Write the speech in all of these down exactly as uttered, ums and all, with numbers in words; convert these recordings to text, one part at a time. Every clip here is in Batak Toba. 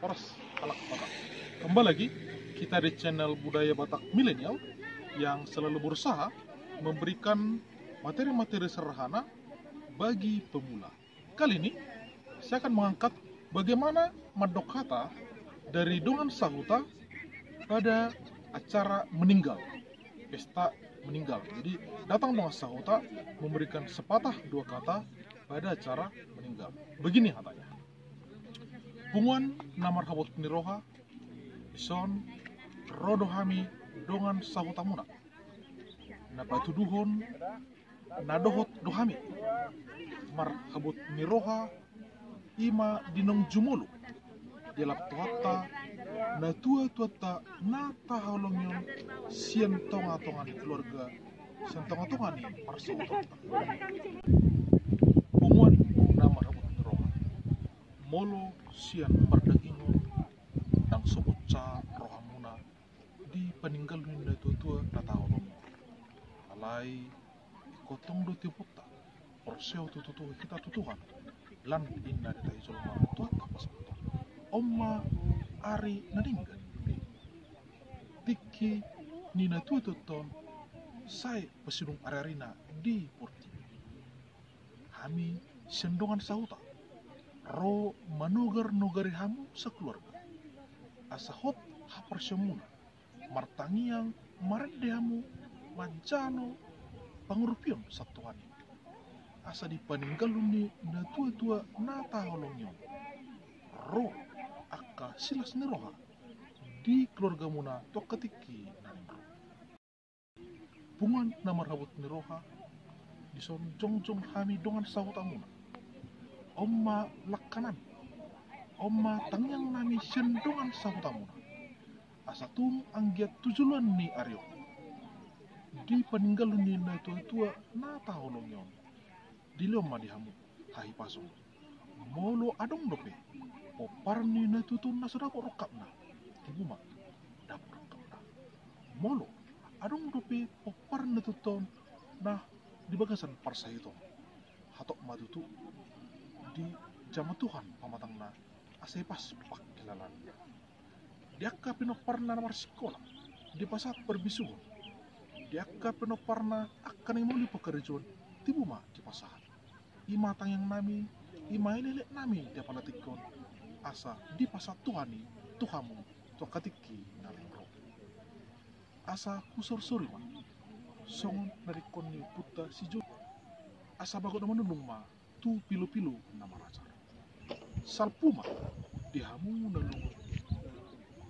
Horas halak Batak. Kembali lagi kita di channel Budaya Batak Milenial yang selalu berusaha memberikan materi-materi sederhana bagi pemula. Kali ini saya akan mengangkat bagaimana mandok hata dari dongan sahuta pada acara meninggal, pesta meninggal. Jadi datang dongan sahuta memberikan sepatah dua kata pada acara meninggal. Begini hatanya. Punguan na marhabot ni roha, dison ro do hami dongan sahutamuna. Na patuduhon na dohot do hami. Marhabot ni roha, ima di naung jumolo. Dialap Tuhanta, na tua-tuanta na tahaholongi on sian tonga-tonga ni keluarga, sian tonga-tonga ni parsahutonta. Punguan na marhabot ni roha. Molo sian pardagingon, ndang so bonsa rohamuna di paninggalhon ni na tua-tua na tahaholongi. Alai ingkon tong do tiopunta, porsea tutu hita tu Tuhan, lan inna di tahi jolma Tuhanta pasahathon. On ma ari na denggan, tingki ni na tua-tuanta on, sai pasidung ari-arina di portibi. Hami sian dongan sahuta ro manogar-nogari hamu sakeluarga. Asa hot haporseaonmuna, martangiang marende hamu manjalo pangurupion sian Tuhan i. Asa di paninggalhon ni na tua-tua na tahaholongi on, ro angka silas ni roha di keluargamuna tu angka tingki na naeng ro. Punguan na marhabot ni roha, dison jongjong hami dongan sahutamuna. On ma langkanami, on ma tangiangnami sian dongan sahutamuna. Asa tung anggiat tu joloan ni ari on, di paninggalhon ni na tua-tua na tahaholongi on, dilehon ma di hamu hahipason. Molo adong dope pomparan ni na tua-tua on na so dapot rongkapna, tibu ma dapot rongkapna. Molo adong dope pomparan ni na tua-tua on na di bagasan parsahiton, hatop ma tutu dijama Tuhan pamatangna, asa ipas pangkilalaan. Di angka pinomparna na marsikola, dipasahat parbisuhon. Di angka pinomparna angka na mangolu pangkarejoan, tibu ma dipasahat. Ima tangiangnami, ima elekeleknami di apala tingki on, asa dipasahat Tuhan i tu hamu tu angka tingki na naeng ro. Asa husorsori ma songon na didok ni ompunta si Jojo. Asa bagot na manulung ma tu pilopilo na marajar. Salpu ma di hamu na lungun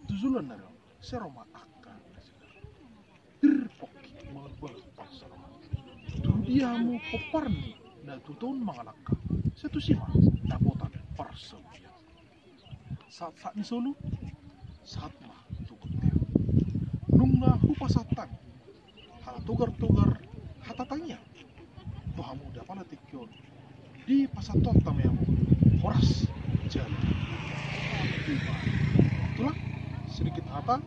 tu joloan ni ari on, sai ro ma angka na siganup. Pir pongki mangalap parsaoran. Tu dia hamu pomparan ni na tua-tua on mangalangka, sai tusi ma dapotan parsaulian. Sahat-sahat ni solu, sahat ma tu bontean. Nunga hupasahat hami hata togar-togar, hata tangiang tu hamu di apala tingki on, dipasahat Tuhanta ma hamu horas jala ima. Itulah sedikit hata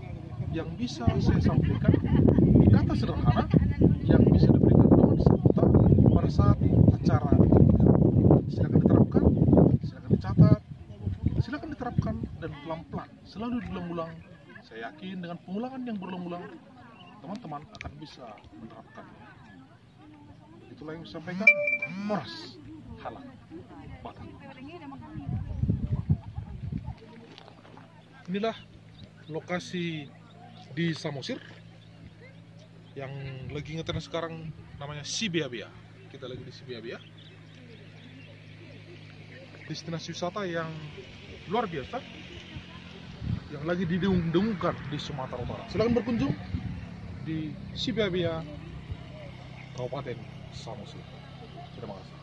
yang bisa saya sampaikan, kata sederhana yang bisa diberikan dongan sahuta pada saat acara meninggal. Silakan diterapkan, silakan dicatat, silakan diterapkan dan pelan-pelan selalu diulang-ulang. Saya yakin dengan pengulangan yang berulang-ulang, teman-teman akan bisa menerapkan. Itulah yang saya sampaikan. Horas halak Batak. Inilah lokasi di Samosir yang lagi ngetren sekarang, namanya Sibeabea. Kita lagi di Sibeabea. Destinasi wisata yang luar biasa, yang lagi didengung-dengungkan di Sumatera Utara. Silakan berkunjung di Sibeabea, Kabupaten Samosir. Terima kasih.